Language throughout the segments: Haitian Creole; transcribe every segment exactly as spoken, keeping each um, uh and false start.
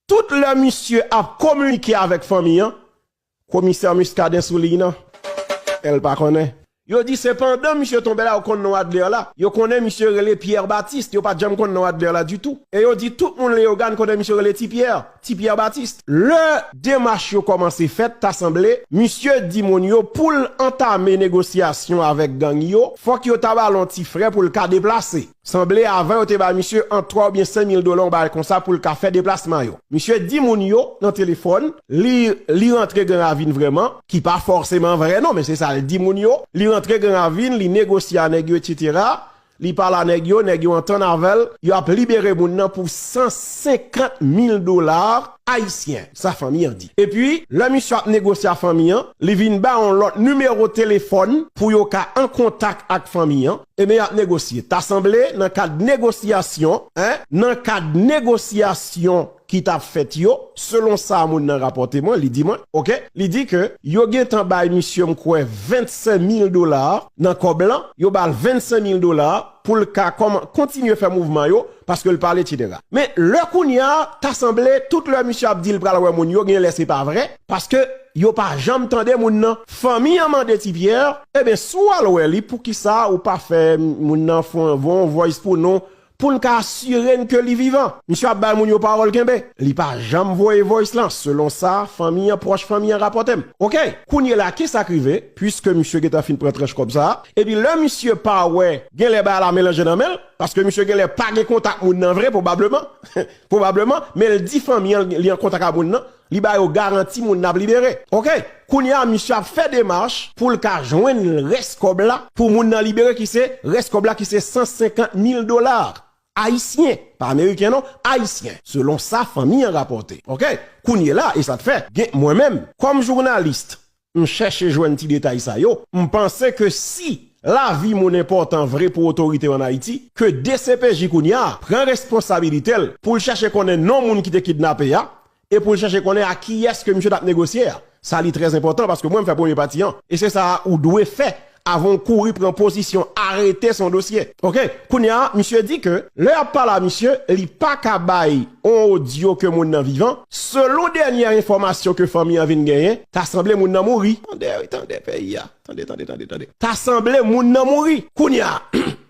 tout lè misye ap kominike avèk fanmi an, komisè Muscadin sou liy nan. El pa konnen. Yo di se pandan misye tonbe la, yo konn non Adler la. Yo konnen misye rele Pierre Baptiste. Yo pa t janm konn non Adler la ditou. E yo di tout moun Leyogàn konnen misye rele Ti Pierre. Ti Pierre Baptiste. Lè demach yo kòmanse fèt, ta sanble, misye di moun yo pou l antame negosyasyon avèk gang yo, fòk yo ta ba l yon ti frè pou l ka deplase. Sanble avan yo te bay misye ant twa oubyen senk mil dola, yon bagay konsa, pou l ka fè deplasman yo. Misye di moun yo nan telefòn, li, li rantre Gran Ravin vrèman, ki pa fòseman vrè non, men se sa l di moun yo. Li rantre Gran Ravin, li negosye a nèg yo, etsetera. Li pale a nèg yo, nèg yo antann avè l, yo ap libere moun nan pou san senkant mil dola ayisyen, sa fanmi an di. Epi, lè misye ap negosye a fanmi an, li vin ba yon lòt nimewo telefòn pou yo ka an kontak ak fanmi an. Ebyen, y ap negosye. Ta sanble, nan kad negosyasyon, en, nan kad negosyasyon ki t ap fèt yo, selon sa moun nan rapòte mwen, li di mwen, oke, li di ke yo gentan bay misye, m kwè, vennsenk mil dola nan kòb lan, yo ba l vennsenk mil dola pou l ka kòman-, kontinye fè mouvman yo, paske l pale, etsetera. Men lè kounye a, ta sanble, tout lè misye ap di l pral wè moun yo, gen lè se pa vre, paske yo pa janm tande moun nan. Fanmi an mande Ti Pyè, ebyen, si w al wè li, poukisa ou pa fè moun nan fè yon voice pou nou, pou n ka asire n ke li vivan? Misye ap bay moun yo pawòl kenbe. Li pa janm voye voice lan, selon sa fanmi an, pwòch fanmi an rapòte m. Oke, kounye la, kisa k rive? Piske misye gentan fin pran tranch kòb sa a, epi lè misye pa wè, gen lè bagay la melanje nan men l, paske misye gen lè pa gen kontak moun nan vre, pwobableman, pwobableman, men l di fanmi an li an kontak ak moun nan, li ba yo garanti moun nan ap libere. Oke, kounye a, misye ap fè demach pou l ka jwenn rès kòb la, pou moun nan libere, ki se rès kòb la, ki se san senkant mil dola ayisyen, pa ameriken non, ayisyen, selon sa fanmi an rapòte. Oke, kounye la, e sa t fè, gen, mwen menm, kòm jounalis, m chèche jwenn ti detay sa yo, m panse ke si lavi moun enpòtan vre pou otorite yo ann Ayiti, ke D C P J kounye a pran responsabilite l pou l chèche konnen non moun ki te kidnape a, e pou l chèche konnen a kiyès ke misye t ap negosye a. Sa li trè enpòtan, paske mwen m fè premye pati an. E se sa ou dwe fè avan w kouri pran pozisyon, arete sou yon dosye. Oke? Kounye a, misye di ke lè y ap pale a misye, li pa ka bay yon odyo ke moun nan vivan. Selon dènyè enfòmasyon ke fanmi an vin genyen, ta sanble moun nan mouri. Tande, wi, tande peyi a. Tande, tande, tande, tande. Ta sanble moun nan mouri. Kounye a,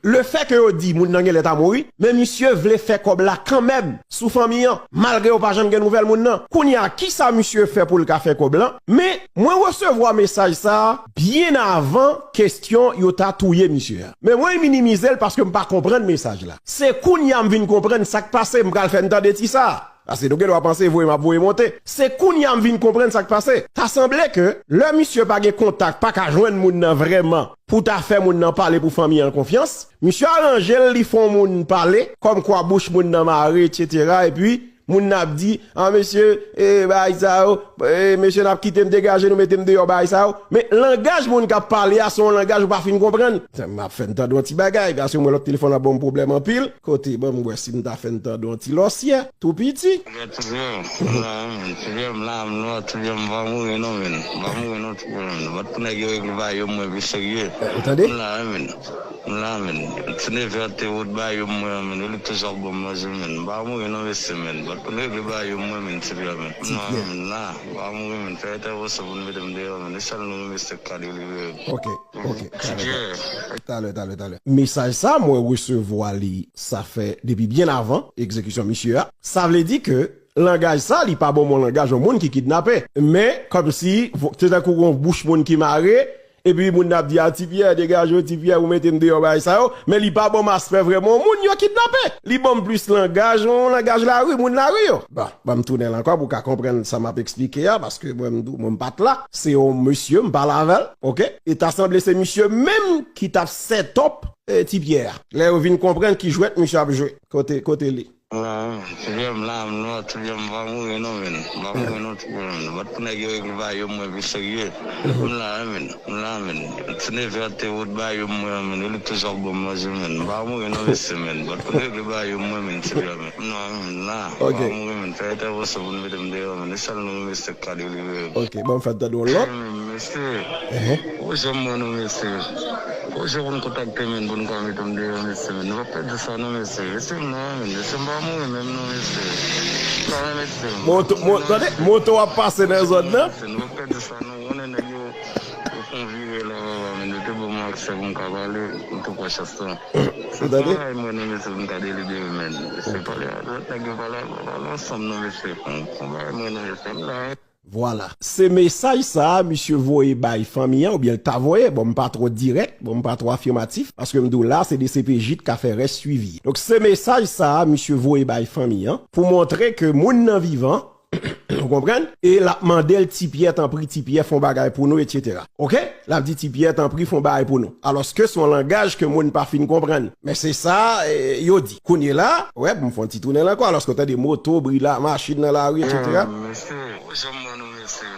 lefètke yo di moun nan genlè ta mouri, men misye vle fè kòb la kanmenm sou fanmi an, malgre yo pa janm gen nouvèl moun nan. Kounye a, kisa misye fè pou l ka fè kòb lan? Men, mwen resevwa mesaj sa a byen avan kesyon yo ta touye misye a. Men mwen minimize l paske m pa konprann mesaj la. Se kounye a m vin konprann sa k pase, m pral fè n tande ti sa a. Paske nou gen dwa panse voye m ap voye monte. Se kounye a m vin konprann sa k pase. Ta sanble ke lè misye pa gen kontak, pa ka jwenn moun nan vrèman pou ta fè moun nan pale pou fanmi an konfyans, misye aranje l, li fè yon moun pale, kòmkwa bouch moun nan mare, etsetera, epi moun nan ap di, a mesye, e, bagay sa yo, e, mesye n ap kite m degaje nou, mete m deyò, bagay sa yo. Men langaj moun k ap pale a, se yon langaj ou pa fin konprann. M ap fè n tande yon ti bagay, paske mwen lòt telefòn la ban m pwoblèm anpil. Kote, ban m wè si m ta fè n tande yon ti lòsyè, tou piti. Gad Ti Pyè, m la, men. Ti Pyè, m la, m nwa, Ti Pyè, m pa mouri non, men. M pa mouri non, Ti Pyè, men. Bat pou nèg yo regle bagay yo mwen pi serye. Ou tande? M la, men. M la, men. Ti Nevè te wot bagay yo mwen, men. Yo li toujou ap ban m manje, men. M pa mouri non, mesye, men. Bat pou n regle bagay yo mwen, men, Ti Pyè, men. M la, men, la. M pa mouri, men. Fè entèvansyon pou n mete m deyò, men. E sèl nou, mesye, k ka delivre. Ok. Ok, talè, talè, talè, talè. Mesaj sa, mwen resevwa li, sa fè depi byen avan egzekisyon misye a. Sa vle di ke langaj sa, li pa ban m yon langaj yon moun ki kidnape. Men, kòmsi, vo-, se tankou yon bouch moun ki mare, epi moun nan ap di, a, Ti Pyè, degaje w, Ti Pyè, ou mete m deyò, bagay sa yo. Men li pa ban m aspè vrèman yon moun yo kidnape. Li ban m plis langaj, yon langaj lari, moun lari yo. Bon, ban m tounen l ankò pou w ka konprann sa m ap eksplike a, paske mwen, m, mwen, m pa t la. Se yon mesye, m pale avè l, oke? E ta sanble se misye menm ki t ap set up, e, Ti Pyè a. Lè yo vin konprann ki jwèt misye ap jwe. Kote, kote li? Ti Pyè m la, m nwa, Ti Pyè m pa mouri non, men. M pa mouri non, Ti Pyè, men. Bat pou nèg yo regle bagay yo mwen pi serye. M la, men. M la, men. Ti Nevè te wot bagay yo mwen, men. Yo li toujou ap ban m manje, men. M pa mouri non, mesye, men. Bat pou nèg yo regle bagay yo mwen, men, Ti Pyè, men. M nwa, men. M la. M pa mouri, men. Fè entèvansyon pou n mete m deyò, men. E sèl nou, mesye, k ka delivre. Ok, ban m fè tande yon lòt. Mesye, ou janm mwen non, mesye. Jan pou n kontakte m pou n ka mete m deyò, mesye, men nou pa pèdi sa non, mesye. Mesye m nan, men mesye, m pa mouri menm non, mesye. Sa, mesye, m pa mouri non, mesye. Moto ap pase nan zòn nan. Mesye, nou pa pèdi sa non, ou konnen nèg yo, yo fè yon vire la, papa, men yo te ban mwen aksè pou m ka pale, m te pran chans lan. Se pa bagay mwen non, mesye, pou m ka delibere, men. Mesye, pale a lòt nèg yo, pale a, pale ansanm non, mesye. Fon, fon bagay mwen non, mesye, m la. Vwala. Se mesaj sa a misye voye bay fanmi an, oubyen l ta voye, bon, m pa twò dirèk, bon, m pa twò afimatif, paske m di w la, se D C P J k ka fè rès swivi. Donk, se mesaj sa a misye voye bay fanmi an, pou montre ke moun nan vivan, ou konprann? E l ap mande l, Ti Pyè, tanpri, Ti Pyè, fè yon bagay pou nou, etsetera. Oke? L ap di, Ti Pyè, tanpri, fè yon bagay pou nou. Alòske se yon langaj ke moun pa fin konprann. Men se sa, e, yo di. Kounye la, wè, pou m fè yon ti tounen la ankò, alòske w tande moto, bri la, machin nan lari, etsetera. Mesye, jan m wè nou, mesye.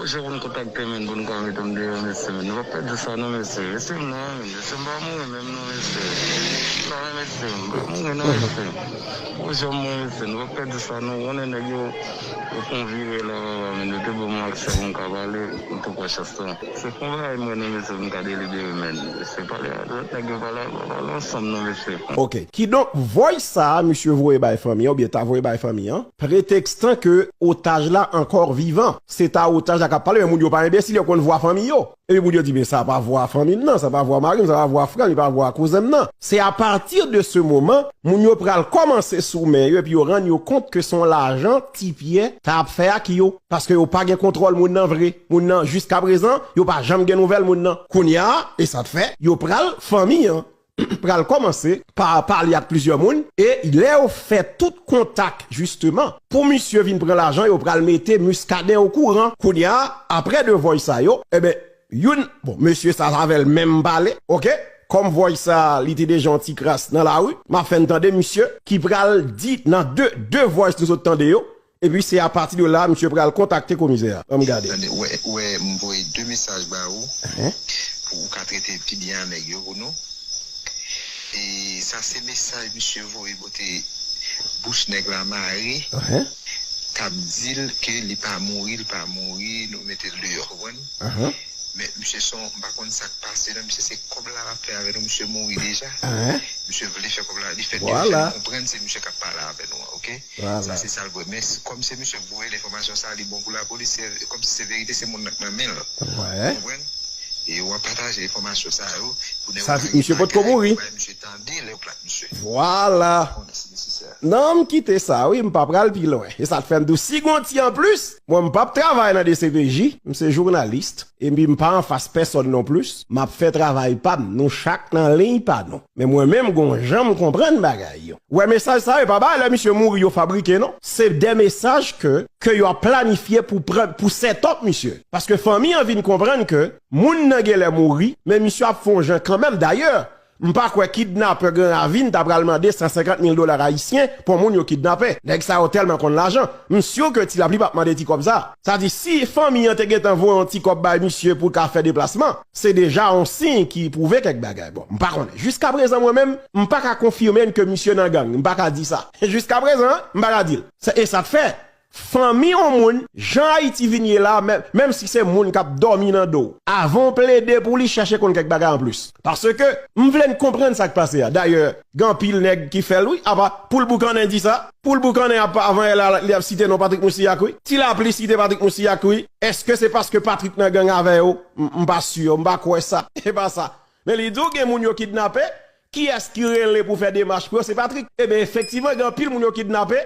Jan pou n kontakte m pou n ka mete m deyò, mesye. Nou pa pèdi sa non, mesye. Mesye m nan, men mesye, m pa mouri menm non, mesye. Sa, mesye, m pa mouri non, mesye. Jan m wè, mesye, nou pa pèdi sa non. Ou konnen nèg yo, yo fè yon vire la, papa, men yo te ban mwen aksè pou m ka pale, m te pran chans lan. Se fon bagay mwen non, mesye, pou m ka delibere, men. Mesye, pale a lòt nèg yo, pale a, pale ansanm non, mesye. Oke. Kidonk, voice sa a, misye voye bay fanmi an, oubyen ta voye bay fanmi an, pretekstan ke otaj la ankò vivan. Se ta otaj la k ap pale, men moun yo pa enbesil, yo konn vwa fanmi yo. Epi moun yo di, men sa pa vwa fanmi m nan, sa pa vwa mari m, sa pa vwa frè m, li pa vwa kouzen m nan. Se apati de se moman, moun yo pral kòmanse sou men yo, epi yo rann yo kont ke se yon lajan Ti Pyè ta ap fè ak yo. Paske yo pa gen kontwòl moun nan vre. Moun nan, jiskaprezan, yo pa janm gen nouvèl moun nan. Kounye a, e sa t fè, yo pral, fanmi an pral kòmanse pa pale ak plizyè moun, e lè yo fè tout kontak, jisteman, pou misye vin pran lajan, yo pral mete Muscadin okouran. Kounye a, apre de voice sa yo, enben, youn, bon, mesye sa avè l menm pale, oke? Kòm voice sa, li te deja yon ti kras nan lari, m ap fè n tande misye ki pral di nan de, de voice nou sot tande yo, epi se apati de la, misye pral kontakte komisè a. Ann gade. Tande, wè, wè, m voye de mesaj ba ou, pou ou ka trete pi byen a nèg yo pou nou. E sa se mesaj misye voye bote bouch nèg la mare, k ap di l ke li pa mouri, li pa mouri, nou mete l deyò, konprann? Men misye se yon, m pa konn sa k pase nan misye, se kòb la l ap fè avè nou, misye mouri deja. Misye vle fè kòb la, li fè, li fè n konprann se misye k ap pale avè nou an, oke? Sa se sa l vle. Men s-, kòm se misye k voye l enfòmasyon sa, li bon pou lapolis, se, kòm si se verite, se moun nan k nan men l. Konprann? E w ap pataje enfòmasyon sa yo pou nèg yo ka rive bay misye tande lè yo plat misye. Vwala. Non, m kite sa, wi, m pa pral pi lwen. E sa k fè m di w, si gon ti anplis, mwen, m p ap travay nan D C P J, m se jounalis, epi m pa anfas pèsòn non plis, m ap fè travay pa m, nou chak nan liy pa nou. Men mwen menm, gon jan m konprann bagay yo. Wè mesaj sa yo, pa bagay lè misye mouri yo fabrike, non. Se de mesaj ke, ke yo ap planifye pou pran, pou set up misye. Paske fanmi an vin konprann ke moun nan genlè mouri, men misye ap fè yon jan kanmenm. Dayè, m pa kwè kidnapè Gran Ravin ta pral mande san senkant mil dola ayisyen pou yon moun yo kidnape. Nèg sa yo tèlman konn lajan. M si ke Ti Lapli p ap mande ti kòb sa. Sa di, si fanmi an te gentan voye yon ti kòb bay misye pou l ka fè deplasman, se deja yon siy ki pwouve kèk bagay. Bon, m pa konnen. Jiskaprezan, mwen menm, m pa ka konfime n ke misye nan gang. M pa ka di sa. Jiskaprezan, m pa ka di l. Sa, e sa k fè, fanmi yon moun, jan Ayiti vin ye la, menm, menm si se moun k ap dòmi nan do w, avan w plede pou li, chèche konn kèk bagay anplis. Paske m vle n konprann sa k pase a. Dayè, gen anpil nèg ki fè l, wi, apa Poul Boukannen di sa. Poul Boukannen ap, avan yè la, li ap site non Patrick Moussilhac, wi. Ti Lapli site Patrick Moussilhac, wi. Èske se paske Patrick nan gang avè yo? M, m pa si, m pa kwè sa. E pa sa. Men li di w gen moun yo kidnape. Kiyès ki rele pou fè demach pou yo? Se Patrick. Eben, efektivman, gen anpil moun yo kidnape.